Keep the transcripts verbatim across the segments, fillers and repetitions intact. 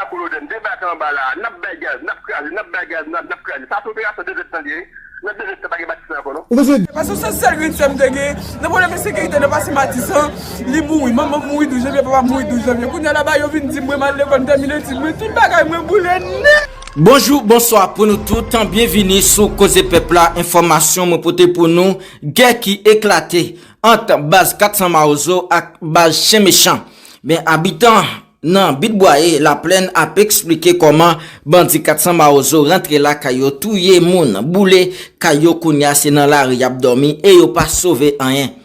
Kolonèl, m debake anba la a, n ap bay gaz, n ap kraze, n ap bay gaz, n ap, n ap kraze. Sa se operasyon de zèdtan li ye wi. Nan de zèdtan pa gen Matisan ankò non. Ou bezwen. Paske se sèl grenn sèm te gen. Nan pwoblèm ensekirite, nan pase Matisan, li mouri. Manman m mouri douz janvye, papa m mouri douz janvye. Kounye a la, ba yo vin di m mwen m al lekòl, m tèmine etid mwen, tout bagay mwen boule nèt. Bonjou, bonswa pou nou tout. Byenvini sou Koze Pèp la. Enfòmasyon mwen pote pou nou, gè ki eklate ant baz kat san Mawozo ak baz Chen Mechan. Men abitan nan Bitbwaye, Laplèn ap eksplike kòman bandi kat san Mawozo rantre lakay yo, touye moun, boule kay yo, kounye a se nan lari y ap dòmi e yo pa sove anyen.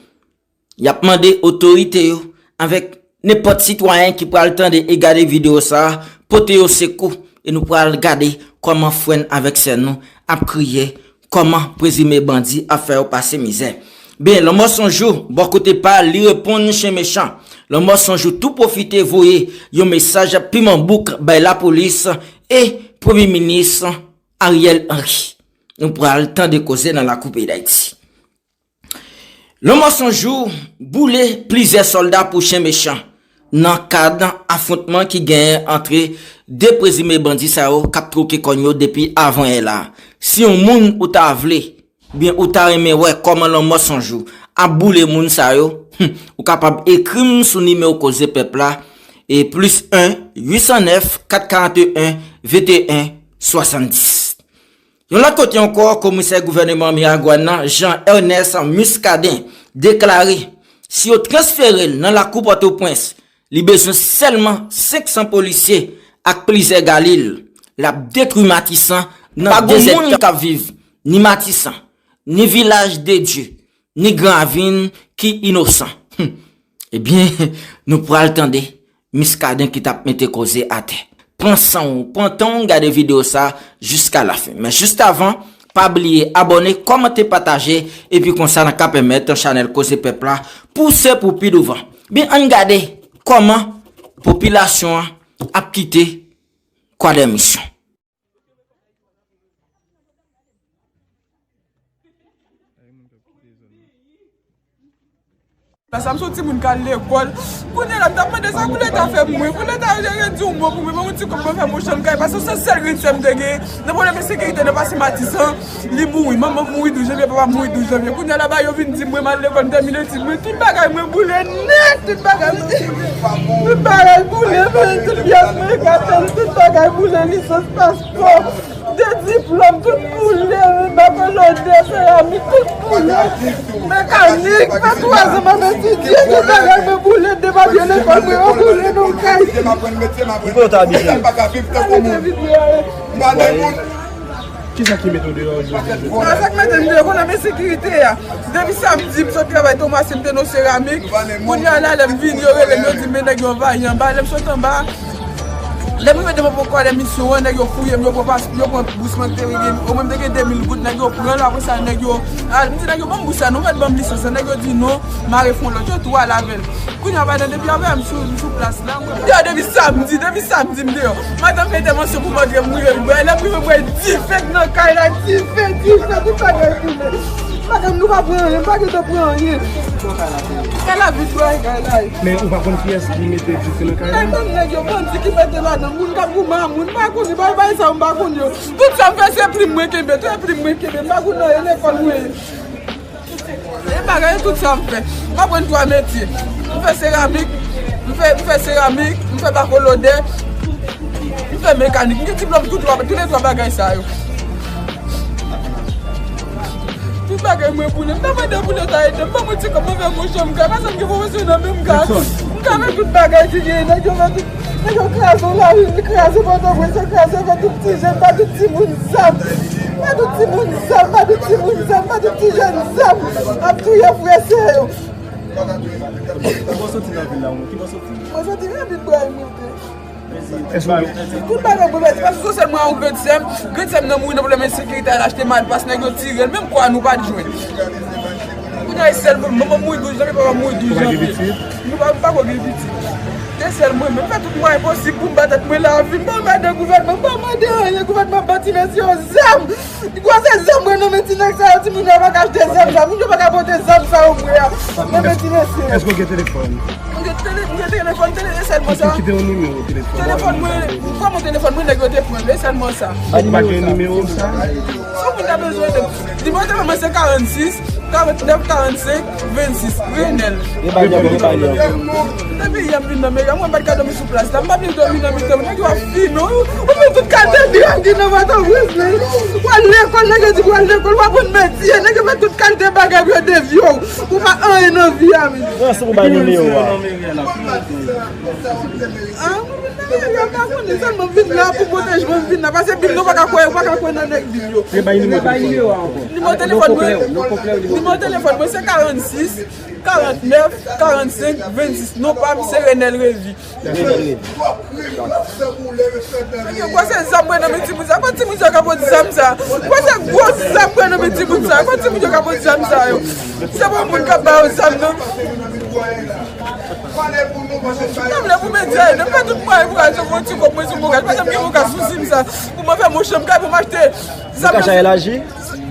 Y ap mande otorite yo, avèk nenpòt sitwayen ki pral tande e gade videyo sa a, pote yo sekou e nou pral gade kòman frè n avèk sè nou ap kriye, kòman prezime bandi ap fè yo pase mizè. Byen, Lanmò Sonjou, bò kote pa l, li reponn Chen Mechan. Lanmò Sonjou tou pwofite voye yon mesaj piman bouk bay lapolis e Premye Minis Ariel Henry. Nou pral tande koze nan lakou peyi Dayiti. Lanmò Sonjou boule plizyè sòlda pou Chen Mechan nan kad afwontman ki genyen antre de prezime bandi sa yo k ap twoke kòn yo depi avanyè la. Si yon moun ou ta vle, byen ou ta renmen wè kòman Lanmò Sonjou ap boule moun sa yo, hmm, ou kapab ekri m sou nimewo Koze Pèp la, e plis en, uit san nèf, kat karant en, venteyen, swasanndis. Yon lòt kote ankò, komisè gouvènman Miragwàn nan, Jean Ernest Muscadin, deklare si yo transfere l nan lakou Pòtoprens, li bezwen sèlman senk san polisye ak plizyè galil. L ap detwi Matisan nan dezèdtan. Pa gon moun k ap viv ni Matisan, ni Vilaj de Dye, ni Gran Ravin ki inosan. Hum. Ebyen, nou pral tande Muscadin ki t ap mete koze atè. Pran san w, pran tan w gade videyo sa a jiska lafen. Men jis avan, pa bliye abòne, kòmante, pataje, epi konsa n a ka pèmèt chanèl Koze Pèp la pouse pou pi douvan. Byen, ann gade kòman popilasyon an ap kite Kwadèmisyon. Sa m soti moun k al lekòl. Kounye a la, m t ap mande sa pou Leta fè pou mwen. Pou Leta redi yon mo pou mwen, ban mwen ti kòb mwen fè m yon chanm kay. Paske se sèl grenn sè m te gen. Nan pwoblèm ensekirite, nan pase Matisan, li mouri. Manman m mouri douz janvye, papa m mouri douz janvye. Kounye a la, ba yo vin di m mwen m al lekòl, m tèmine etid mwen. Tout bagay mwen boule nèt. Tout bagay mwen boule. Tout bagay boule, men tout pyès mwen gate, tout bagay boule, lisans, paspò. De diplòm, tout boule, bakolodè, seramik, tout boule. Mekanik, fè twa zan m ap etidye, tout bagay mwen boule, de papye lekòl mwen yo boule nan kay. Ki kote w t abite? Mwen abite Vidye a. Kisa ki mete w deyò jodi? Sa k mete m deyò, konnen ensekirite a. Depi samdi, m sot travay, Tomasin, m te nan seramik. Kounye a la, lè m vini, yo rele m, yo di m, men nèg yo anvayi anba. Lè m sot anba, lè m rive devan pòt kwadèmisyon an, nèg yo fouye m, yo pran pas, yo pran bous mwen ki te gen, omwen m te gen de mil goud, nèg yo pran l, apre sa, nèg yo, a, m di nèg yo, ban m bous la, non, mèt ban m lisans la, nèg yo di non, mare fon lòt, yo tou al avè l. Kounye a, madanm, depi avè m sou, m sou plas la, m deyò depi samdi, depi samdi m deyò. Madanm fè entèvansyon pou m antre, m rive, m bwè, lè m rive, m bwè dife nan kay la, dife, dife, tout bagay boule. Madanm, nou pa pran anyen, m pa gentan pran anyen. Kay la vit, bwè, kay la. Men ou pa konn kiyès ki mete dife nan kay la? Madanm, nèg yo, bandi ki mete ladan, moun k ap goumen a moun, m pa konn, bay, bay sa, m pa konn yo. Tout sa m fè, se plim mwen kenbe, tout se plim mwen kenbe, m pa konn nan lekòl mwen ye. E bagay tout sa m fè. M aprann twa metye. M fè seramik, m fè, m fè seramik, m fè bakolodè, m fè mekanik. M gen diplòm tout twa, tout le twa bagay sa yo. Tout bagay mwen boule. M ta mande pou Leta ede m, ban mwen ti kòb mwen fè yon chanm kay. Paske m gen pwofesyon nan men m ka, m ka fè tout bagay ki genyen. Nèg yo fè tout Nèg yo kraze lari, li kraze Pòtoprens, yo kraze fè tout ti jèn, ba tout timoun zam. Ba tout timoun zam, ba tout timoun zam, ba tout ti jèn zam. Ap touye frè sè yo. Ki bò soti nan vil la ou menm? Ki bò soti? Mwen soti nan vil Bway mwen te. Èske ou gen pitit? Tout bagay boulvèse, paske se sèl mwen ak yon grann sè m, grann sè m nan mouri nan pwoblèm ensekirite, al achte malpas, nèg yo tire l, menm kò a nou pa t jwenn. Kounye a, e sèl manman m mouri douz janvye, papa m mouri douz janvye. Ou pa gen pitit? Nou pa, m pa ko gen pitit. Se sèl mwen menm. M fè tout mwayen posib pou m ba tèt mwen lavi. M pa mande gouvènman, m pa mande anyen. Gouvènman ban ti mesye yo zam. Gwosè zam mwen nan men ti nèg sa yo. Timoun yo pa ka achte zam sa. Moun yo pa ka pote zam sa yo mwen a nan men ti mesye yo. Èske w gen telefòn? Tele-, gen telefòn, tele-, e sèlman sa. Kite yon nimewo telefòn. Telefòn mwen, kòman telefòn mwen, nèg yo te pran l, e sèlman sa. Ou pa gen nimewo sa? Si yon moun ta bezwen de, nimewo telefòn mwen se karannsis, karannèf, karannsenk, vennsis, Renèl. Depi yè m vin nan meri a, mwen pa t ka dòmi sou plas la, m pa vle dòmi nan mitan, nèg yo ap filme, ou, ou met tout kalite drag nan Pòtoprens, men. W al lekòl, nèg yo di w al lekòl, w aprann metye, nèg yo met tout kalite bagay pou yo devye w. Ou pa anyen nan vi a, men. Nan se pou bay nimewo a. Ah, mwen pa konnen, sèlman vin la pou pwoteje mwen, vin la. Paske bib nou pa ka kwè, ou pa ka kwè nan nèg bib yo. Bay nimewo a ankò. Nimewo telefòn mwen, nimewo telefòn mwen se karannsis, karannèf, karannsenk, vennsis. Non pa m se Renèl Revi. Renèl Revi. Yo, gwosè zam mwen nan men timoun sa. Kon timoun sa yo ka pot zam sa. Gwosè gwo zam mwen nan men timoun sa. Kon timoun yo ka pot zam sa yo. Se bon moun k ap ba yo zam nan. Mwen vle pou medya yo, fè tout mwayen pou al jwenn yon ti kòb mwen sou Mokas. Paske m gen Mokas sou sim sa. Pou mwen fè yon chanm kay pou m achte zam nan.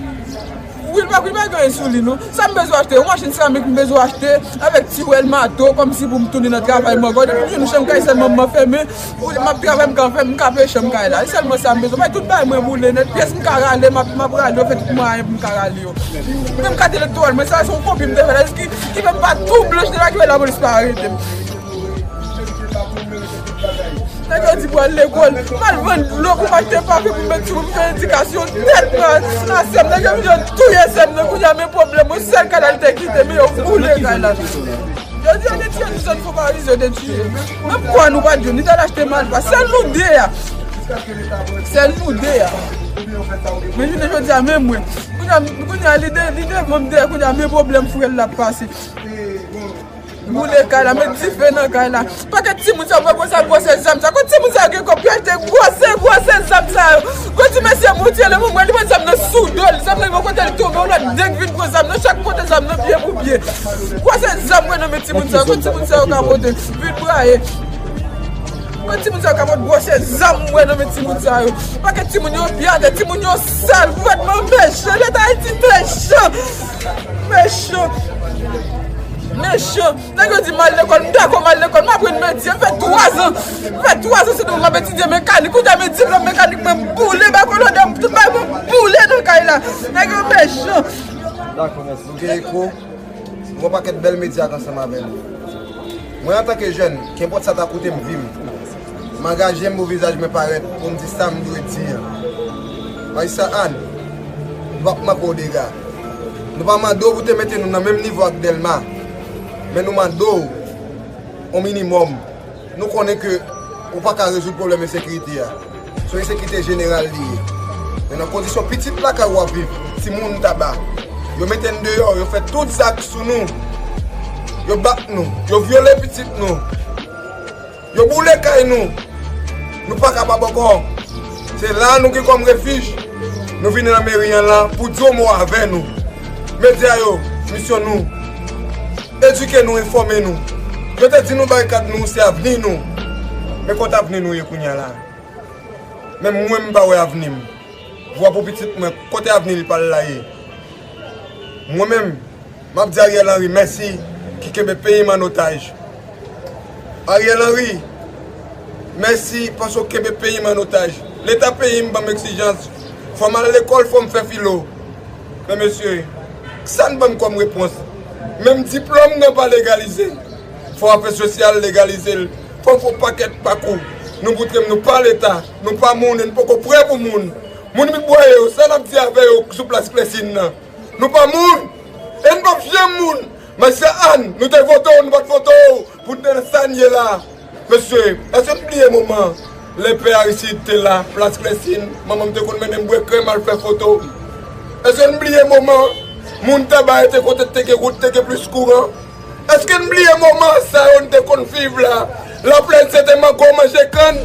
Wi, l pa, wi, pa gen anyen sou li, non. Sa m bezwen achte? Yon machin seramik m bezwen achte, avèk ti wèl mato, kòmsi pou m tounen nan travay mwen ankò. Depi m jwenn yon chanm kay sèlman m fèmen, pou m ap travay, m ka fè, m ka peye chanm kay la. E sèlman sa m bezwen. Bay tout bagay mwen boule nèt, pyès m ka rale, m ap, m ap rale yo, fè tout mwayen pou m ka rale yo. Menm kat elektoral mwen, sa se yon kopi m te fè la, ki, ki fè m pa tou blanch de la ki fè lapolis pa arete m. Nèg yo di pou al lekòl. M al vann dlo pou m achte pafe pou m met sou, pou m fè edikasyon tèt mwen. A sè m, nèg yo vin touye sè m nan. Kounye a, men pwoblèm, yon sèl kay la li te kite, men yo boule kay la. Yo di yo te tiye nou, zòn Fon Parizi, yo te tiye. Menm kò nou pa t jwenn, li t al achte malpa. Sèl nou de a. Sèl nou de a. Men jounen jodi a, men mwen. Kounye a, kounye a, li de, li devan m dèyè, kounye a, men pwoblèm frè l ap pase. Boule kay la, met dife nan kay la. Pakèt timoun sa yo pran gwo sa, gwosè zam sa. Kot timoun sa yo gen kòb pou achte gwosè, gwosè zam sa yo? Gwo ti mesye moute le moun mwen, li pran zam nan sou do l. Zam nan yon kote l tonbe, yon lòt nèg vin pran zam nan, chak kote zam nan pye pou pye. Gwosè zam mwen nan men timoun sa yo. Kot timoun sa yo ka pote? Vin braye. Kot timoun sa yo ka pote gwosè zam mwen nan men timoun sa yo? Pakèt timoun yo pye atè, timoun yo sal, gouvènman mechan, Leta Ayiti mechan. Mechan. Mechan. Nèg yo di m al lekòl, m dakò m al lekòl, m aprann metye, m fè twazan. M fè twazan se nou m ap etidye mekanik, kounye a men diplòm mekanik mwen boule, bakolonè m, tout bagay mwen boule nan kay la. Nèg yo mechan. Dakò, mèsi. Nou gen Eko, nou gen yon pakèt bèl medya k ansanm avè nou. Mwen, antanke jèn, kenpòt sa ta koute m vi m, m angaje m pou vizaj mwen parèt, pou m di sa m dwe di an. Majistra Anne, nou p ap manke w dega. Nou pa mande w pou te mete nou nan menm nivo ak Dèlma, men nou mande w yon minimòm. Nou konnen ke ou pa ka rezoud pwoblèm ensekirite a. Se yon ensekirite jeneral li ye. Men nan kondisyon pitit lakay ou ap viv, timoun taba, yo mete n deyò, yo fè tout zak sou nou. Yo bat nou, yo vyole pitit nou. Yo boule kay nou. Nou pa kapab ankò. Se la nou gen kòm refij. Nou vini nan meri an la pou di yon mo avè nou. Medya yo, misyon nou, edike nou, enfòme nou. Yo te di nou barikad nou se avni nou. Men kote avni nou ye kounye a la? Menm mwen, m pa wè avni m. Vwa pou pitit mwen, kote avni l pa l la ye? Mwen menm, m ap di Ariel Henry mèsi ki kenbe peyi m an otaj. Ariel Henry, mèsi paske w kenbe peyi m an otaj. Leta peyi m ban m egzijans. Fò m al lekòl, fò m fè filo. Men mesye, sa n ban m kòm repons? Menm diplòm nan pa legalize. Fò afè sosyal legalize l. Fò m fè yon pakèt pakou. Nou moutre m nou pa Leta, nou pa moun e nou poko prè pou moun. Moun Midbwaye yo, sa n ap di avè yo sou plas Klèsin nan? Nou pa moun! E n p ap janm moun! Majistra Anne, nou te vote w, nou pa t vote w pou n te nan sa n ye la. Mesye, èske n bliye moman lè pè Aristide te la, plas Klèsin, manman m te konn mennen m bwè krèm al fè foto? Èske n bliye moman moun Tabaye te kote te gen wout, te gen plis kouran? Èske n bliye moman sa yo n te konn viv la? Laplèn se te mango manje kann,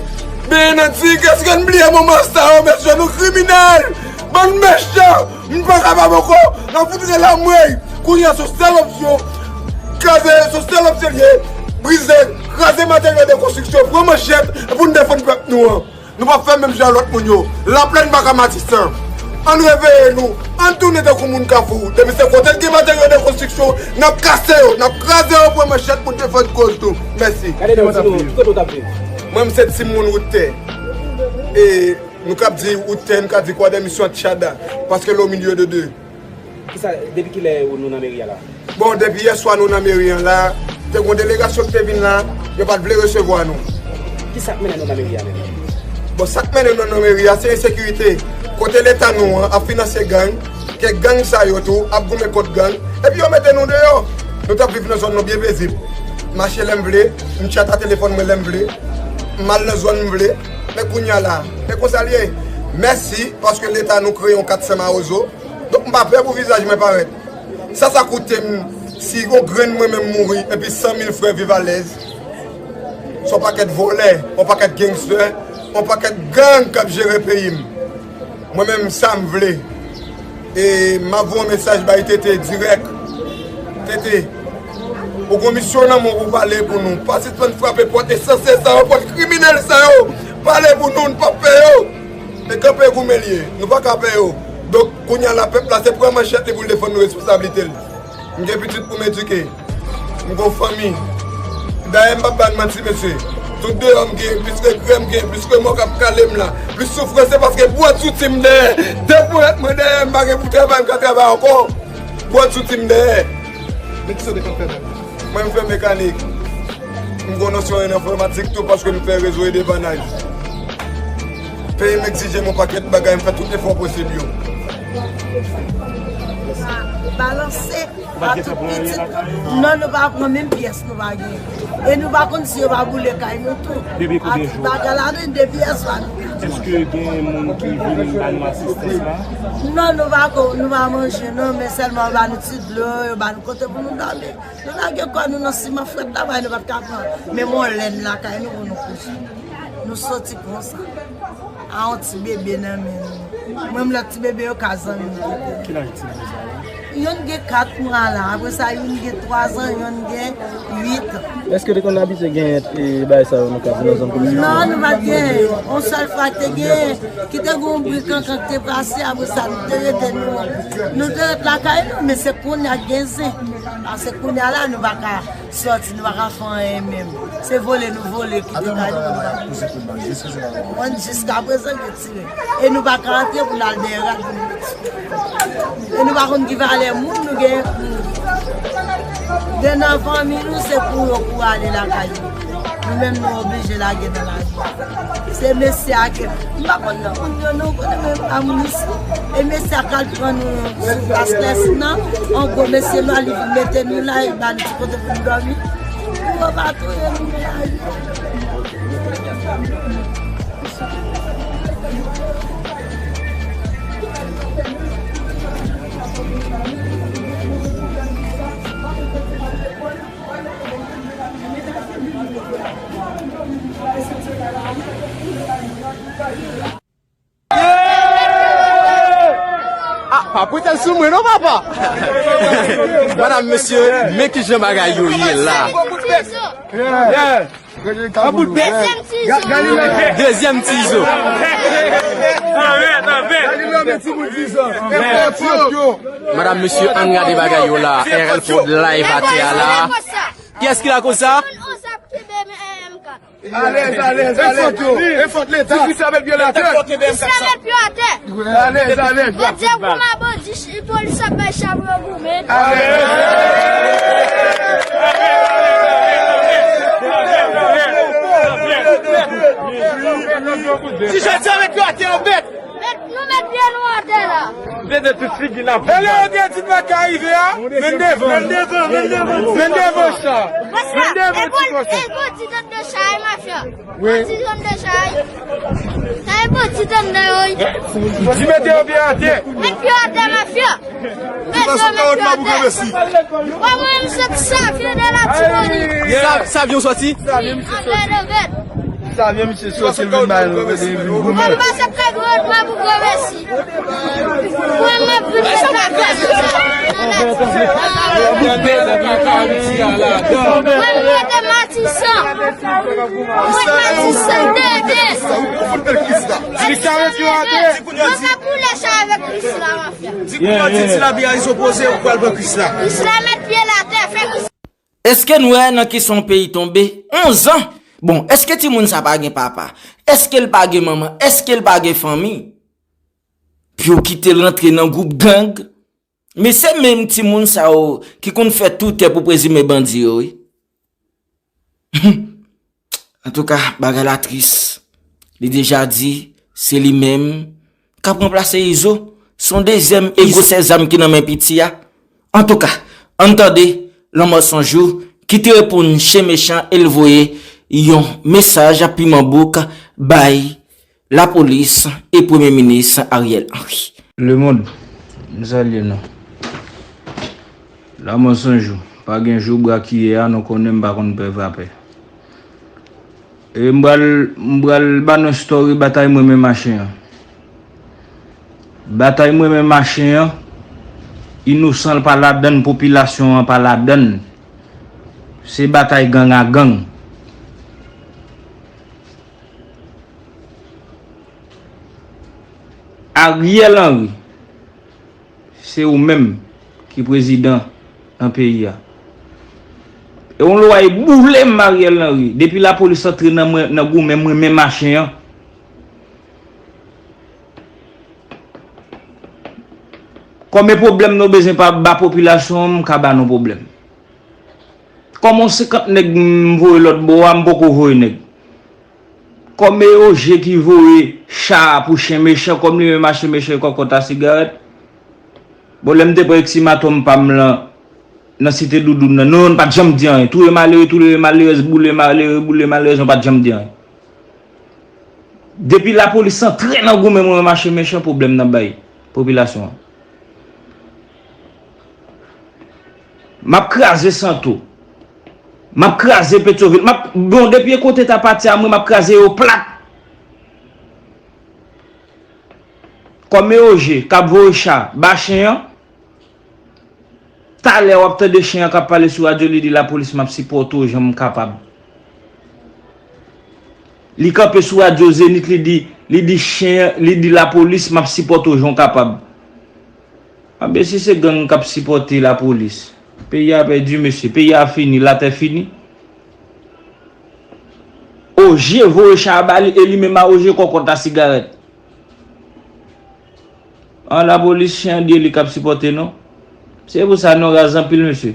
benyen nan dig. Èske n bliye moman sa yo, mesye, nou kriminèl! Bann mechan! M pa kapab ankò! N ap fout rele anmwey! Kounye a, se yon sèl opsyon, kraze, se yon sèl opsyon l ye, brize, kraze materyèl de konstriksyon, pran manchèt, e pou n defann pèp nou an. Nou p ap fè menm jan lòt moun yo. Laplèn pa ka Matisan. Ann reveye nou, ann tounen tankou moun Kafou. Depi se kote l gen materyo de konstriksyon, n ap kase yo, n ap kraze yo, pran manchèt pou n defann koz nou. Mèsi. Gade nan ti nou, ki kote w t ap viv? Mwen, m se timoun wout tè. E nou k ap di wout tè, nou ka di kwa de misyon Tchada, paske le milieu de deux. Kisa, depi kilè nou nan meri a la? Bon, depi yè swa nou nan meri an la, te gon delegasyon ki te vin la, yo pa t vle resevwa nou. Kisa k mennen nou nan meri a menm? Bon, sa k mennen nou nan meri a, se ensekirite. Kote leta nou an ap finanse gang, ke gang sa yo tou ap goumen kont gang, epi yo mete nou deyò. Nou t ap viv nan zòn nou byen pezib. M mache lè m vle, m tchat a telefòn mwen lè m vle, m al nan zòn m vle. Men kounye a la, e konsa l ye. Mèsi, paske leta nou kreye yon kat san mawozo. Donk, m pa pè pou vizaj mwen parèt. Sa sa koute m si yon grenn mwen menm mouri epi san mil frè viv alèz? Se yon pakèt vòlè, yon pakèt gangstè, yon pakèt gang k ap jere peyi m. Mwen menm, sa m vle. E m ap voye yon mesaj bay Tete dirèk. Tete, ou gon misyon nan men w pou pale pou nou. Pa sispann frape pòt ensanse sa yo, pòt kriminèl sa yo. Pale pou nou, nou p ap pè yo. E kanpe goumen l ye. Nou pa ka pè yo. Donk, kounye a la, pèp la, se pran manchèt li pou l defann nou responsablite l. M gen pitit pou m edike. M gon fanmi. Dayè, m p ap ba n manti, mesye. Tout deyò m gen, plis regrè m gen, plis remò k ap kale m la, plis soufrans, se paske bwòt sou ti m dèyè. De ponyèt mwen dèyè, m pa gen pou travay, m ka travay ankò. Bwòt sou ti m dèyè. Men kisa w te konn fè menm? Mwen, m fè mekanik. M gon nosyon an enfòmatik tou paske m fè rezo e depannaj. Peyi m egzije m yon pakèt bagay, m fè tout efò posib yo. Balanse a tout pitit. Non, nou pa pran menm pyès nou pa gen. E nou pa konn si yo pa boule kay nou tou. Depi kote jou? Bagay la, nou de pyès pa nou. Èske gen moun ki vin ba nou asistans la? Non, nou pa ko, nou pa manje, non, men sèlman yo ba nou ti dlo, yo ba nou kote pou nou dòmi. Nou lage kò nou nan siman frèt la, bay nou pa t ka pran. Men yon lèn lakay nou pou nou kouvri. Nou soti konsa. A yon ti bebe nan men nou. Menm lòt ti bebe yo ka zanmi nou. Ki laj ti bebe sa yo? Youn gen kat mwa la, apre sa youn gen twa zan, youn gen uit an. Èske te konn abitye gen, e, bagay sa yo nan kat nan zòn komin nan? Non, nou pa t gen. Yon sèl fwa te gen, ki te gen yon bri kankan ki te pase, apre sa nou te rete nou. Nou te ret lakay nou, men se kounye a gen zen. Paske kounye a la, nou pa ka sòti, nou pa ka fè anyen menm. Se vole nou vole, kite kay nou. Mwen, jiska prezan, gen tire. E nou pa ka antre pou n al dèyè rad pou nou retire. E nou pa konn ki valè moun nou genyen pou. Gen nan fanmi nou, se kou yo pou ale lakay yo. Nou menm, nou oblije lage nan lari. Se mesye a ke, m pa konn non moun yo non, konnen men m pa moun isi. E mesye a k al pran nou sou plas Lès nan, an gwo mesye nwa, li vin mete nou la, li ba nou ti kote pou nou dòmi. Pou yo pa touye nou nan lari. Ah, pa pote l sou mwen non, papa. Madam, mesye, men kijan bagay yo ye la. Dezyèm ti zo. Madam, mesye, ann gade bagay yo la. R L Prod live atè a la. Kiyès ki lakoz sa? Alèz, alèz, alèz. E fòt yo, e fòt Leta. Di Kris la met pye l atè. Kris la met pye atè. Alèz, alèz. Bondye goumen, bondye, polis ap bay chabron goumen. Alèz. Ti jèn sa met pye atè, yo bèt. Met, nou met pye nou atè la. Vede tout figi n ap. E lè yo te di n pa ka rive a, men devan. Men devan, men devan. Men devan sa. Men devan ti konsa. E bandi tann de chay, mafya. Wi. Bandi tann de chay. Sa e bandi tann de yo, wi. Di mete yo pye atè. Met pye atè, mafya. Met yo, met pye atè. Wa mwen, m sot Savyen de Latibonit. Sa, Savyen w soti? Savyen, m soti. Atè de vèt. Savyen, misye soti, l vin bay nou, l vin goumen. Mwen pase Pedro, mwen pou gwo mesi. Mwen, mwen vin mete Matisan. Mwen mete Matisan. Mwen mete Matisan, dede. Mwen mete boule chay avèk Krisla mafya. Di kouman di ti labi a izo poze ou pral pran Krisla. Krisla met pye l atè, fè Krisla. Èske n wè nan ki sa yon peyi tonbe? Onz an! Bon, èske timoun sa pa gen papa? Èske l pa gen manman? Èske l pa gen fanmi? Pou yo kite l rantre nan gwoup gang? Men se menm timoun sa yo ki konn fè toutè pou prezime bandi yo, wi. Antouka, bagay la tris. Li deja di, se li menm k ap ranplase Izo. Se yon dezyèm e gwosè zam ki nan men piti a. Antouka, ann tande Lanmò Sonjou ki te reponn chen mechan e l voye yon mesaj piman bouk bay lapolis e Premye Minis Ariel Henry. Lemonn, m salye nou. Lanmò Sonjou, pa gen jou bra ki ye a, nou konnen m pa konn pè va pè. E m pral, m pral ba nou story batay mwen menm a chen an. Batay mwen menm a chen an, inosan l pa ladann, popilasyon an pa ladann. Se batay gang a gang. Ariel Henry, se ou menm ki prezidan nan peyi a. E yon lwa e boule m Ariel Henry. Depi lapolis antre nan mwen, nan goumen mwen menm a chen an. Kòm e pwoblèm nou bezwen pa ba popilasyon an, m ka ba nou pwoblèm. Kòm yon senkant nèg m voye lòt bò a, m poko voye nèg. Kòm e Oje ki voye cha a pou chen mechan, kòm li menm a chen mechan e kòkòt a sigarèt. Bon, lè m te pran eksimatòm pa m lan nan Site Doudoun nan, nou, nou pa t janm di anyen. Touye malere, touye malerèz, boule malere, boule malerèz, nou pa t janm di anyen. Depi lapolis antre nan goumen mwen menm a chen mechan, pwoblèm nan bay popilasyon an. M ap kraze Santo. M ap kraze Petyonvil. M ap, bon, depi e kote ta pati a mwen, m ap kraze yo plat. Kòm e Oje k ap voye cha ba chen an, talè w ap tande chen an k ap pale sou radyo, li di lapolis, m ap sipòte w jan m kapab. Li kanpe sou radyo Zenith, li di, li di chen, li di lapolis, m ap sipòte w jan w kapab. Anben, si se gang k ap sipòte lapolis, peyi a pèdi, mesye. Peyi a fini, latè fini. Oje voye cha a ba li, e li menm a Oje kòkòt a sigarèt. An lapolis, chen an di e li k ap sipòte nou. Se pou sa nou raz anpil, mesye.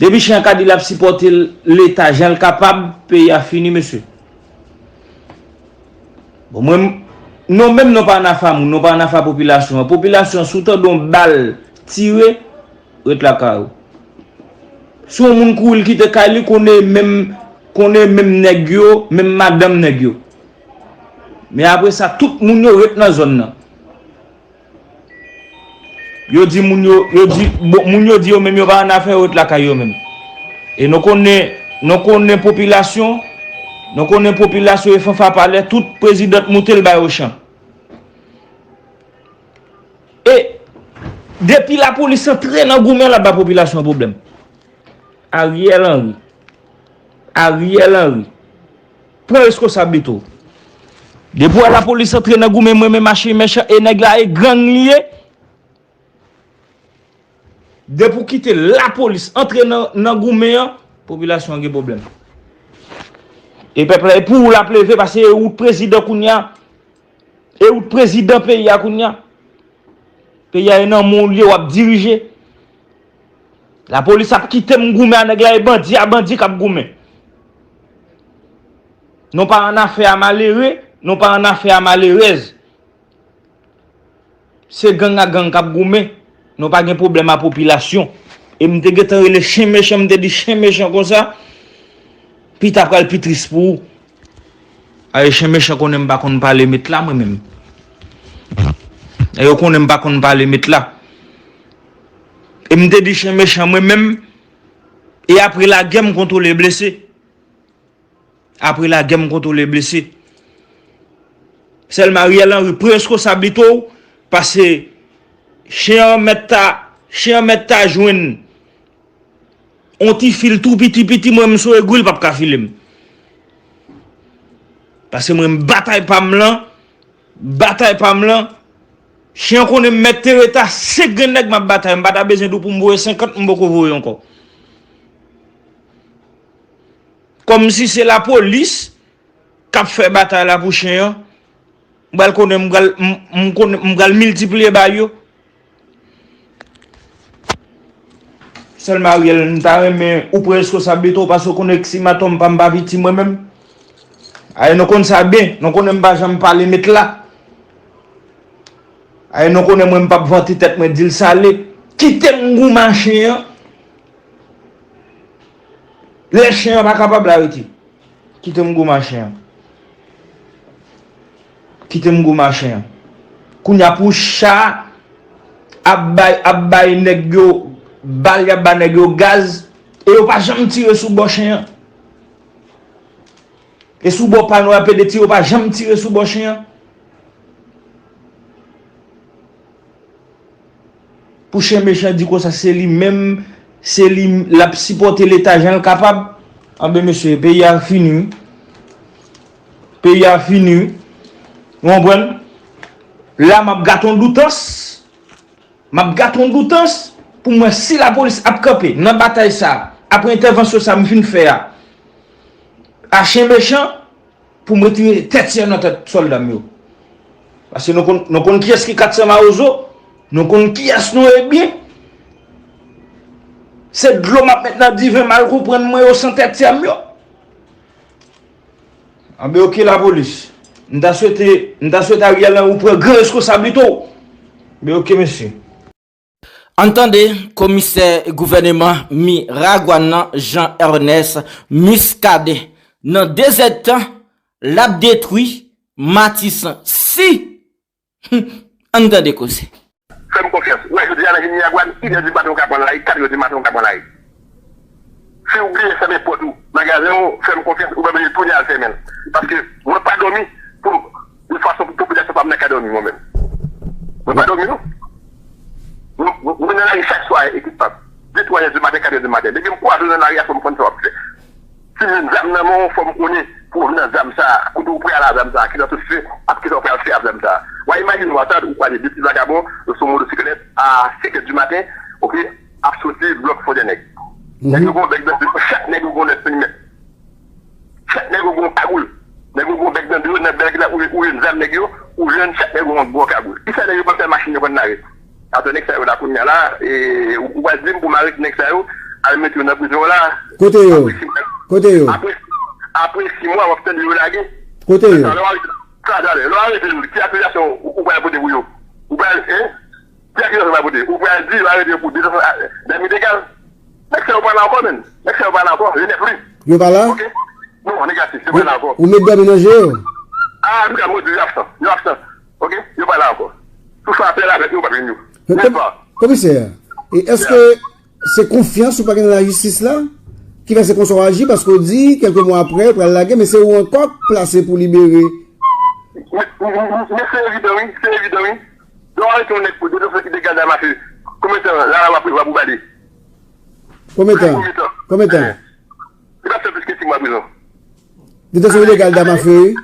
Depi chen an ka di l ap sipòte Leta jan l kapab, peyi a fini, mesye. Bon, mwen, nou menm nou pa nan afa moun, nou pa nan afa popilasyon an. Popilasyon an, si w tande yon bal tire, ret lakay ou. Si yon moun kouri l kite kay li, konnen menm, konnen menm nèg yo, menm madanm nèg yo. Men apre sa, tout moun yo ret nan zòn nan. Yo di moun yo, yo di, bon, moun yo di yo menm yo pa annafè yo ret lakay yo menm. E nou konnen, nou konnen popilasyon, nou konnen popilasyon e fanfa palè, tout prezidan t moute l bay Ochan. E depi lapolis antre nan goumen l ap ba popilasyon an pwoblèm. Ariel Henry. Ariel Henry. Pran reskonsablite w. Depi w wè lapolis antre nan goumen mwen menm a chen mechan e nèg la e gang li ye. Depi w kite lapolis antre nan, nan goumen an, popilasyon an gen pwoblèm. E pèp la, e pou ou l ap leve, paske e ou k prezidan kounye a. E ou k prezidan peyi a kounye a. Peyi a e nan men w li ye, w ap dirije. Lapolis ap kite m goumen a nèg la, e bandi a bandi k ap goumen. Nou pa annafè a malere, nou pa annafè a malerèz. Se gang ak gang k ap goumen. Nou pa gen pwoblèm a popilasyon. E m te gentan rele chen mechan, m te di chen mechan konsa, pita pral pi tris pou ou. Aye chen mechan konnen m pa konn pale met la mwen menm. E yo konnen m pa konn pale met la. E m te di chen mechan mwen menm, e apre lagè m kontwole blese. Apre lagè m kontwole blese. Sèlman Ariel Henry pran reskonsablite w, paske chen an mèt ta, chen an mèt ta jwenn yon ti fil tou piti piti, mwen m sou egri l p ap ka file m. Paske mwen m batay pa m lan, batay pa m lan, Chen an konnen m mèt tere ta senk grenn nèg m ap batay, m pa ta bezwen di w pou m voye senkant, m poko voye ankò. Kòmsi se lapolis k ap fè batay la pou chen an, m pral konnen m pral, m, m konnen m pral miltipliye bay yo. Sèlman Ariel, m ta renmen ou pran reskonsablite w paske w konnen si maton m pa m pa piti mwen menm. Aye, nou konn sa byen, nou konnen m pa janm pale met la. Aye, nou konnen mwen m p ap vante tèt mwen di l sale. Kite m goumen a chen an. Lè chen an pa kapab la rete. Kite m goumen a chen an. Kite m goumen a chen an. Kounye a pou cha ap bay, ap bay nèg yo bal, y ap bay nèg yo gaz, e yo pa janm tire sou bò chen an. E sou bò pa nou ap ede tire, yo pa janm tire sou bò chen an. Pou chen mechan di konsa se li menm, se li l ap sipòte Leta jan l kapab. Anben mesye, peyi a fini wi. Peyi a fini wi. Ou konprann? La m ap gate yon doutans. M ap gate yon doutans pou m wè si lapolis ap kanpe nan batay sa a, apre entèvansyon sa a m fin fè a, a chen mechan, pou m retire tèt sè nan tèt sòlda m yo. Paske nou konn, nou konn kiyès ki kat sè mawozo, nou konn kiyès nou ye byen. Se dlo m ap met nan diven mal konprann mwen yo san tèt sè m yo. Anben oke lapolis. M ta swete, m ta swete Ariel ou pran gran reskonsablite w. Men oke mesye. Ann tande komisè gouvèneman Miragwàn nan Jean Ernest Muscadin nan dezèdtan l ap detwi Matisan si ann tande koze. Fè m konfyans. Ou wè jodi a nan vil Miragwàn, inè di maten ou ka pran lari, katrè di maten ou ka pran lari. Si ou bliye fèmen pòt ou, magazen ou, fè m konfyans, ou pa bezwen tounen al fèmen l. Paske mwen pa dòmi pou yon fason pou popilasyon pa m nan ka dòmi mwen menm. Mwen pa dòmi non. Mwen nan lari chak swa ekip pa m. De twa è di maten, katrè di maten. Depi m kwaze w nan lari a, fò m konn sa w ap fè. Si m jwenn zam nan men w, fò m konnen pou w vin ak zam sa a, kote w pral ak zam sa a, kilè w sot fè, ak kisa w pral fè ak zam sa a. W a imajine w atad, ou kwaze de ti vagabon, yo sou motosiklèt a senk è di maten, oke, ap soti blòk Fondènèg. Nèg yo gon bèk nan de yo, chak nèg yo gon nèf milimèt. Chak nèg yo gon kagoul. Nèg yo gon bèk nan de yo, nan bèk la, ou, ou jwenn zam nèg yo, ou jwenn chak nèg yo gon gwo kagoul. Kisa nèg yo pa fè machin yo konn mare? Atò nèg sa yo la kounye a la, e, ou, ou pral di m pou m arete nèg sa yo, al mete yo nan prizon la. Kote yo? Apre sis mwa. Kote yo? Apre, apre sis mwa, w ap tande yo lage. Kote yo? Sa, lè w arete, sa, talè, lè w arete yo, ki akizasyon ou, ou pral pote pou yo? Ou pral, en? Ki akizasyon ou pral pote? Ou pral di yo arete yo pou detann zam ilegal? Nèg sa yo pa la ankò, menn. Nèg sa yo pa la ankò. Yo nèt wi. Yo pa la? Oke? Non, negatif, yo pa la ankò. Ou met dòmi nan je yo? Ah, m ka modi, yo absan. Yo absan. Oke? Yo pa la ankò. Sou sa, apèl avèk yo, ou pa jwenn yo. Men nèt pa. Komisè, e èske se konfyans ou pa gen nan lajistis la ki fè se konsa w aji, paske w di kèlke mwa apre, pral lage, men se ou ankò k plase pou libere? Men, men, men, men se evidan wi, se evidan wi. Lè w arete yon nèg pou detansion ilegal damafe, konbyen tan lalwa prevwa pou bale? Konbyen tan? Konbyen tan? Li p ap fè plis ke sis mwa prizon. Detansion ilegal damafe wi.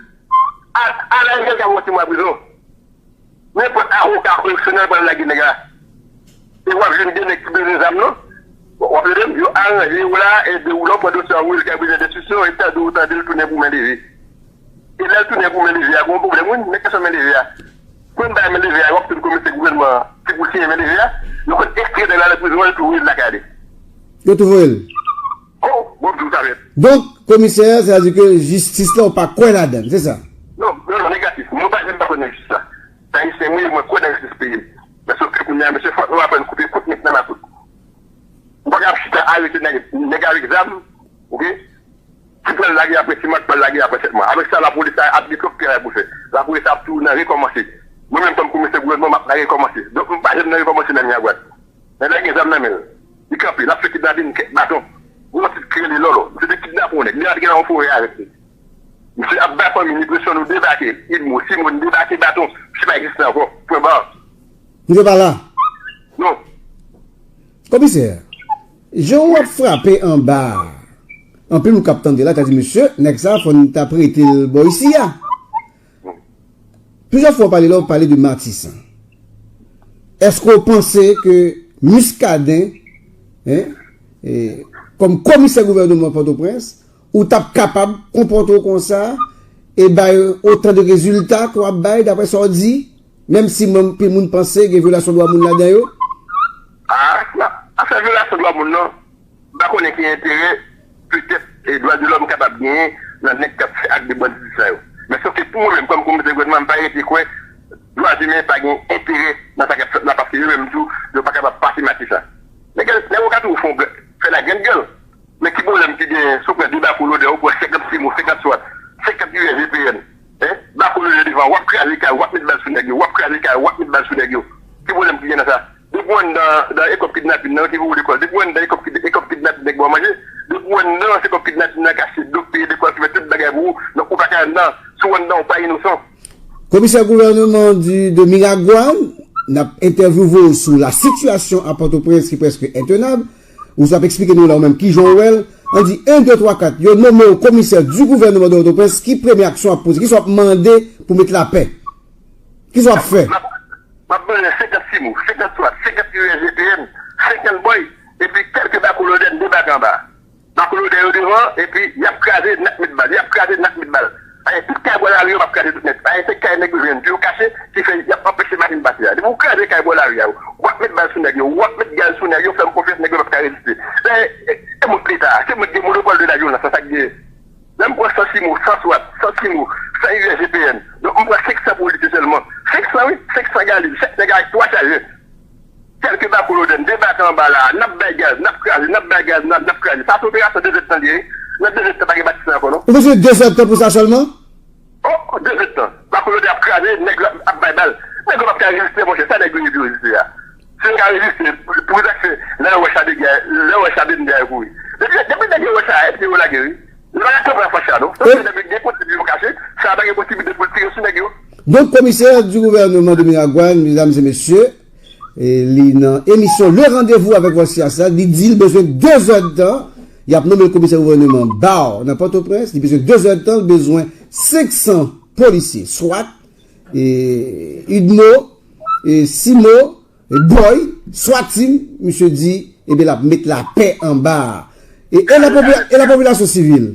A, a la ilegal ka pran sis mwa prizon. Nenpòt avoka koreksyonèl pral lage nèg la. E w ap jwenn de nèg ki bezwen zam non. W ap tande m? Yo aranje yo la, e de ou la, w pran dosye a, ou voye l kay briyè denstriksyon, e tande ou tande l tounen pou men leve. E lè l tounen pou men leve a, gen yon pwoblèm wi, men kesyon men leve a. Pou n bay men leve a, w ap tann komisè gouvènman an, se pou siyen men leve a, yo konn ekstrè nèg la nan prizon an, epi voye l lakay li. Yo tou voye l. Oh, bon, m di w sa nèt. Donk, komisè, sètadi ke jistis la, ou pa kwè ladan l, se sa? Non, non, non, negatif. Mwen pa janm pa kwè nan jistis la. Se Ayisyen mwen ye, mwen kwè nan jistis peyi m. Men sof ke kounye a, mesye, fòk nou aprann koupe kout nèg nan makout. Ou pa ka ap chita arete nèg, nèg avèk zam, oke? Ki pral lage apre sis mwa, ki pral lage apre sèt mwa. Avèk sa, lapolis la ap gen twòp travay pou fè. Lapolis la ap toujou nan rekòmanse. Mwen menm, kòm komisè gouvènman, m ap nan rekòmanse. Donk, m pa janm nan rekòmanse nan Miragwàn. Nèg la gen zam nan men l. Li kanpe, l ap fè kidnapin, kèk baton. Gon ti k rele Lòlò. Misye te kidnape yon nèg. Li al te gen nan yon forè avèk li. Misye ap bay fanmi li presyon, nou debake. Edmo, Simone, debake baton. Misye pa egziste ankò. Pwen ba. Misye pa la. Non. Komisè, jan w ap frape anba a, anpil moun k ap tande la ta di, mesye, nèg sa a fò n ta prete l bò isi a. Plizyè fwa w pale la, w pale de Matisan. Èske w panse ke Muscadin, en, e, kòm komisè gouvènman Pòtoprens, ou t ap kapab konpòte w konsa e bay otan de rezilta ke w ap bay, daprè sa w di, menm si mwen, anpil moun panse gen vyolasyon dwa moun ladan yo? A, afè vyolasyon dwa moun nan, m pa konnen ki enterè petèt e dwa de lòm kapab genyen nan nèg k ap fè ak de banditis sa yo. Men sòf ke pou mwen menm, kòm komisè gouvènman, m pa rete kwè dwa imen pa gen enterè nan sa k ap fèt la, paske yo menm tou, yo pa kapab pase matris la. Nèg, nèg yo ka toujou fè yon gè, fè lagrenn gèl. Men ki pwoblèm ki genyen si w pran de Bako Lodè, ou pran senkant CIMO, senkant SWAT, senkant U S G P N, en? Bako Lodè devan, w ap kraze kay, w ap met bal sou nèg yo, w ap kraze kay, w ap met bal sou nèg yo. Ki pwoblèm ki genyen nan sa? Depi w anndan, dan ekòp kidnapin nan, yo te voye w lekòl. Depi w anndan ekòp kid-, ekòp kidnapin, nèg ba w manje. Depi w anndan, se ekòp kidnapin nan k achte do, k peye lekòl, k fè tout bagay pou ou. Donk, ou pa ka anndan. Si w anndan, ou pa inosan. Komisè gouvènman di, de Miragwàn, n ap entèvyouve w sou la sitiyasyon a Pòtoprens ki prèske entenab. Ou sa ap eksplike nou la ou menm kijan w wè l. Ann di en, de, twa, kat. Yo nonmen w komisè du gouvènman de Pòtoprens. Ki premye aksyon w ap poze? Kisa w ap mande pou met lapè? Kisa w ap fè? M ap, m ap mande senkant CIMO, senkant SWAT, senkant U S G P N, senkant bòy, epi kèlke Bako Lodè n debake anba. Bako Lodè yo devan, epi y ap kraze, n ap met bal, y ap kraze, n ap met bal. Ayen, tout kay bò lari yo, m ap kraze tout nèt. Ayen, se kay nèg yo jwenn pou yo kache, ki fè y ap anpeche machin pase a. Depi w kraze kay bò lari a, w ap met bal sou nèg yo, w ap met gaz sou nèg yo, fè m konfyans, nèg yo p ap ka reziste. E, e, e mwen k Leta, se mwen k gen monopòl de lavyolans, se sa k genyen. Lè m pran san CIMO, san SWAT, san CIMO, san U S G P N. Donk, m pran senk san polisye sèlman. Senk san, wi, senk san gade, chak nèg avèk twa chajè. Kèlke Bako Lodè n debake anba la a, n ap bay gaz, n ap kraze, n ap bay gaz, n ap, n ap kraze. Sa se operasyon de zèdtan li ye, wi. Nan de zèdtan, pa gen batisman ankò, non. Ou bezwen de zèdtan pou sa sèlman? O, de zèdtan. Bako Lodè ap kraze, nèg yo ap, ap bay bal. Nèg yo p ap ka reziste, monchè. Sa nèg yo ye pou yo reziste a? Si yo ka reziste, pou, pou sa k fè, lè yo wè cha de gè, lè yo wè cha blende a, yo kouri. Depi, depi nèg yo wè cha a, epi yo lage, wi. Yo pa ka kanpe anfas cha, non. Paske nèg yo gen kote pou yo kache, cha a pa gen posiblite pou l tire sou nèg yo. Donk, komisè du gouvènman de Miragwàn, medam e mesye, e li nan emisyon Le Rendez-Vous avec Voici Asa, li di l bezwen de zèdtan, y ap nonmen l komisè gouvènman ba w nan Pòtoprens, li bezwen de zèdtan, l bezwen senk san polisye, SWAT, e, UDMO, e, CIMO, e, bòy, SWAT team, misye di, ebyen, l ap met lapè anba a. E, e la popi-, e la popilasyon sivil?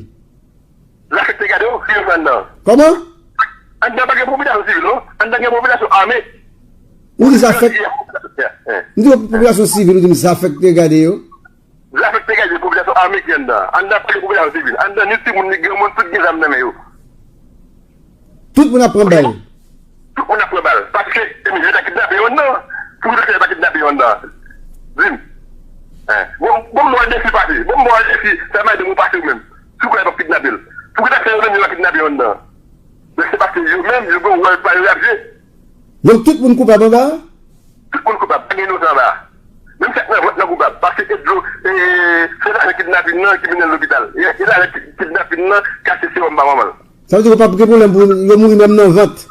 Zafè k te gade w, ki yo fè anndan? Kòman? Anndan pa gen popilasyon sivil, non. Anndan gen popilasyon ame. Ou di zafè k, m di w popilasyon sivil, ou di m zafè k te gade yo? Zafè k te gade popilasyon ame ki anndan. Anndan pa gen popilasyon sivil. Anndan ni timoun, ni granmoun, tout gen zam nan men yo. Tout moun ap pran bal. Tout moun ap pran bal. Paske, e, yo ta kidnape yo anndan. Poukisa yo pa kidnape yo anndan? Di m. Bon, bon, m ba w defi pase. Bon, m ba w defi. Fè madanm ou pase ou menm. Si w kwè yo p ap kidnape l. Poukisa yo menm yo pa kidnape yo anndan? Men se paske yo menm, yo gen yon wòl pa yo y ap jwe. Donk tout moun koupab anba a? Tout moun koupab, pa gen inosan anba a. Menm sa k nan vant lan koupab, paske e dlo, e, se lajan kidnapin nan ki mennen l lopital. E, e lajan ki, kidnapin nan k achte sewòm ba manman l. Sa vle di yo p ap gen pwoblèm pou yo mouri menm nan vant?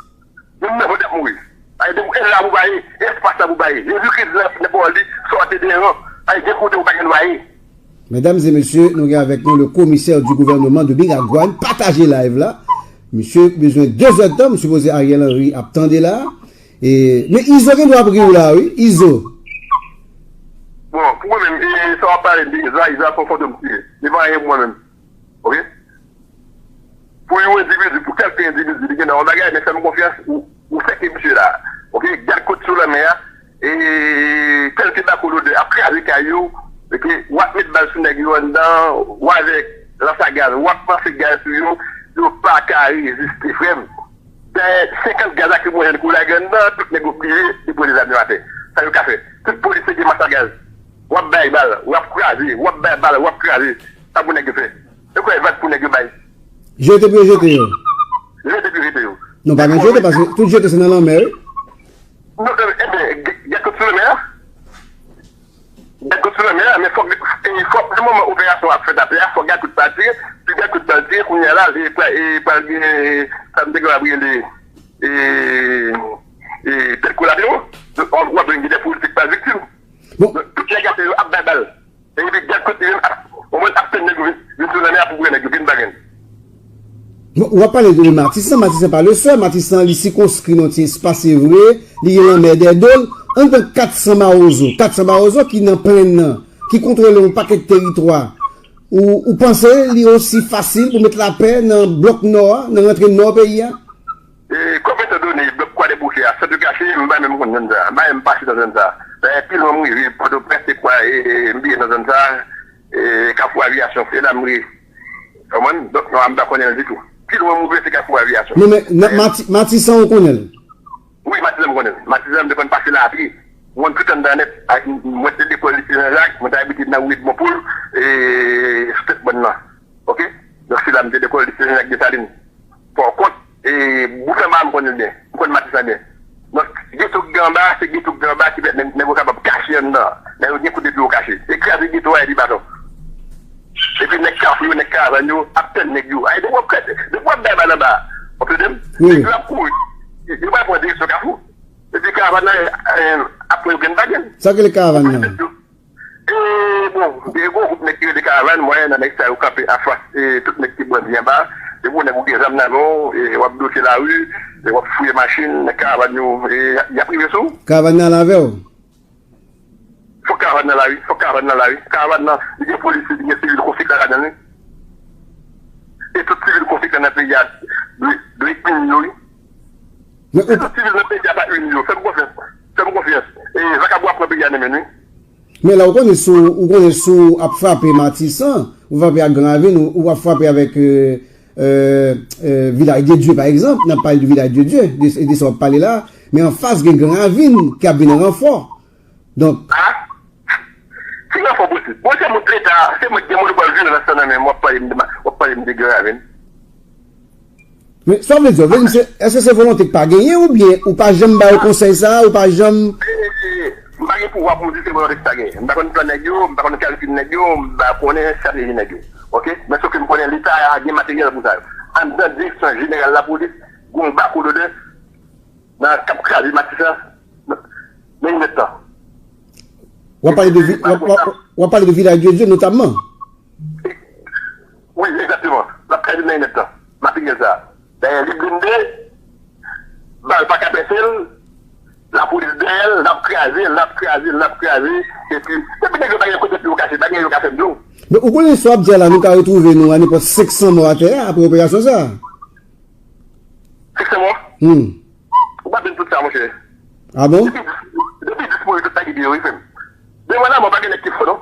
Menm nan vant y ap mouri. Ay, de, e la pou ba ye, e espas la pou ba ye. Jezikri di nan, nan pawòl li, sa w te devan. Ay, gen kote ou pa gen dwa ye. Medam e mesye, nou gen avèk nou le commissaire du gouvernement de Miragwàn. Pataje live la. Misye bezwen de zèdtan, m sipoze Ariel Henry ap tande la. E, men Izo gen dwa ap ri w la, wi. Izo. Bon, pou mwen menm, e, sa w ap pale m de Izo a, Izo a se yon fantom li ye. Li pa anyen pou mwen menm. Oke? Pou yon endividi, pou kèlke endividi, li gen nan yon bagay, men fè m konfyans, ou, ou sèke misye la. Oke? Gad kot sou lanmè a, e kèlke Bako Lodè ap kraze kay yo, oke? W ap met bal sou nèg yo anndan, w avèk lans a gaz, w ap lanse gaz sou yo, yo pa ka reziste, frè m. Dayè, senkant gaz lakrimojèn ke w lage anndan, tout nèg yo pliye, yo pran dezam yo atè. Sa yo ka fè? Tout polisye gen mas a gaz. W ap bay bal, w ap kraze, w ap bay bal, w ap kraze. Sa pou nèg yo fè? E kwè vag pou nèg yo bay? Jete pou yo jete yo. Jete pou yo jete yo. Non, pa gen jete, paske tout jete se nan lanmè, wi. Non, e, ebyen, gad kote sou lanmè a. Gad kote sou lanmè a, men fòk, e, fòk, nan moman operasyon ap fèt atè a, fòk gad kote bal tire. Si gad kote bal tire, kounye a la, e, pral, e, pral gen, e, sa m te gen ap rele, e, e, tèt kolatewo. Donk, w ap jwenn gen de politik pa viktim. Donk, tout nèg atè yo ap bay bal. Epi gad kote yo ap, ou mwen ap tann nèg yo vin, vin sou lanmè a pou pran nèg yo, vin bagay. Bon, w ap pale de Matisan, Matisan pa le sèl, Matisan li sikonskri nan ti espas, se vre, li gen lanmè dèyè do l, Anndan kat san mawozo, kat san mawozo ki nan plenn nan, ki kontwole yon pakèt teritwa, ou, ou panse li osi fasil pou met lapè nan blòk nò a, nan rantre nò peyi a? E, konbyen tan done blòk Kwa Debouke a, Sent Kache, m pa menm konn zòn sa a, m pa menm pase nan zòn sa a. Dayè, pi lwen m rive, Pòtoprens, se kwa, e, e, m vire nan zòn sa a, e, Kafou Aviyasyon, se la m rive. Konprann? Donk, non, m pa konnen l ditou. Pi lwen m rive, se Kafou Aviyasyon. Non, men, nan Mati, Matisan, ou konnen l? Wi, Matisan m konnen. Matisan m te konn pase la a pye. Mwen tout anndan nèt. Mwen te lekòl Lise Jan Jak, mwen te abite nan ri Edmond Pool, e, sou tèt bòn nan. Oke? Donk se la m te lekòl Lise Jan Jak Desalin. Fò w kont, e, bout anba a m konnen l byen. M konn Matisan byen. Donk geto k gen anba a, se geto k gen anba a ki pèmèt nèg yo kapab kache anndan. Nèg yo gen kote pou yo kache. E kraze geto a epi baton. Epi nèg Kafou yo, nèg karavàn yo ap tann nèg yo. Ay, depi w ap kase, depi w ap bay bal anba a, w ap tande m? Nèg yo ap kouri. Yo pral pran direksyon Kafou. Epi karavàn nan, e, ap pran yo grenn pa grenn. Sa k rele karavàn nan? E, bon, gen yon gwoup nèg ki rele karavàn, mwen nan nèg sa yo kanpe anfas, e, tout nèg ki bandi anba. Depi w nèg ou gen zam nan men w, e, w ap bloke lari, e, w ap fouye machin, nèg karavàn yo, e, y ap rive sou ou. Karavàn nan al avè w? Fòk karavàn nan la wi, fòk karavàn nan la wi. Karavàn nan, li gen polisye, li gen sivil konsekan ladan l wi. E tout sivil konsekan nan peyi a dwe, dwe ini yo wi. E tout sivil nan peyi a pa ini yo. Fè m konfyans. Fè m konfyans. E vakabon ap pran peyi a nan men n wi. Men la ou konnen si w, ou konnen si w ap frape Matisan, ou frape ak Gran Ravin, ou, ou ap frape avèk, e, e, e, Vilaj de Dye pa egzanp, n ap pale de Vilaj de Dye, de, de sa w ap pale la, men anfas gen Gran Ravin k ap vin an ranfò. Donk. A? Ki ranfò posib? Bon, se moun Leta, se moun ki gen monopòl vyolans lan nan men m, w ap pale m de, w ap pale m de Gran Ravin. Men, sa w vle di, w vle di m se, èske se volonte k pa genyen oubyen ou pa janm ba yo konsèy sa a, ou pa janm. M pa gen pouvwa pou m di se volonte k pa genyen. M pa konn plan nèg yo, m pa konn kalkil nèg yo, m pa konnen estrateji nèg yo. Oke? Men sof ke m konnen Leta a gen materyèl pou sa yo. Anndan direksyon jeneral lapolis, gen yon bakou lodè nan k ap kraze Matisan nan inèdtan. W ap pale de, w ap pale de Vilaj de Dye notamman. Wi, egzakteman. L ap kraze nan inèdtan. Materyèl sa a. Dayè, li blende, bal pa ka pèse l, lapolis dèyè l, l ap kraze, l ap kraze, l ap kraze. Epi, depi nèg yo pa gen kote pou yo kache, pa gen yo ka fè m di w. Men ou konnen sa w ap di a la, nou ka retwouve nou a nenpòt senk san mò atè a apre operasyon sa a. Senk san mò? Hmm. Ou pa jwenn tout sa, monchè. A bon? Depi, depi dis mouri, tout sa ki byen, wi, frè m. Devan lanmò, pa gen nèg ki fò, non.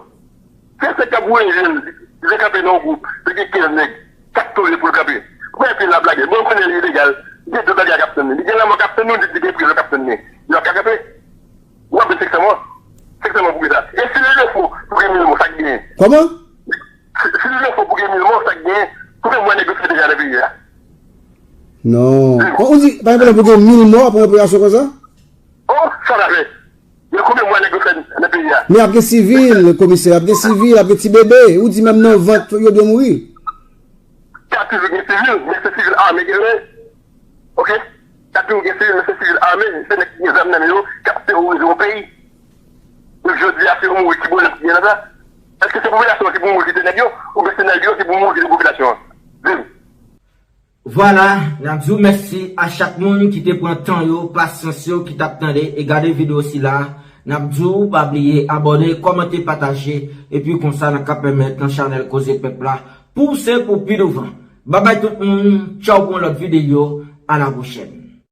Se sa k ap voye jèn, li kanpe nan yon gwoup, li gen kenz nèg, k ap toujou pou l kanpe. Premye pye l ap lage, bon, konnen li ilegal, gen de bagay k ap tann li. Li gen lanmò k ap tann li, li gen prizon k ap tann li. Li p ap ka kanpe. Ou ap jwenn senk san mò. Senk san mò pou kisa? E si li defo pou gen mil mò, sa k genyen? Kòman? Si, si li defo pou gen mil mò, sa k genyen? Konbyen mwa nèg yo fè deja nan peyi a? Non. Ou di, pa egzanp, pou gen mil mò apre yon operasyon konsa? Oh, sa n a fè? Gen konbyen mwa nèg yo fè nan peyi a? Men ap gen sivil, komisè, ap gen sivil, ap gen ti bebe. Ou di menm nan vant yo dwe mouri. Ka toujou gen sivil, men se sivil ame genyen. Oke? Ka toujou gen sivil, men se sivil ame. Se nèg ki gen zam nan men yo k ap teworize yon peyi. Donk jodi a, se yon mouri ki pwoblèm ki gen nan sa. Èske se popilasyon an ki pou mouri kite nèg yo, oubyen se nèg yo ki pou mouri kite popilasyon an? Di m. Vwala, n ap di w mèsi a chak moun ki te pran tan yo, pasyans yo, ki t ap tande e gade videyo sila. N ap di w pa bliye abòne, kòmante, pataje, epi konsa n a ka pèmèt nan chanèl Koze Pèp la pouse pou pi douvan. Babay tout moun, tchaw pou yon lòt videyo, a la pwochèn.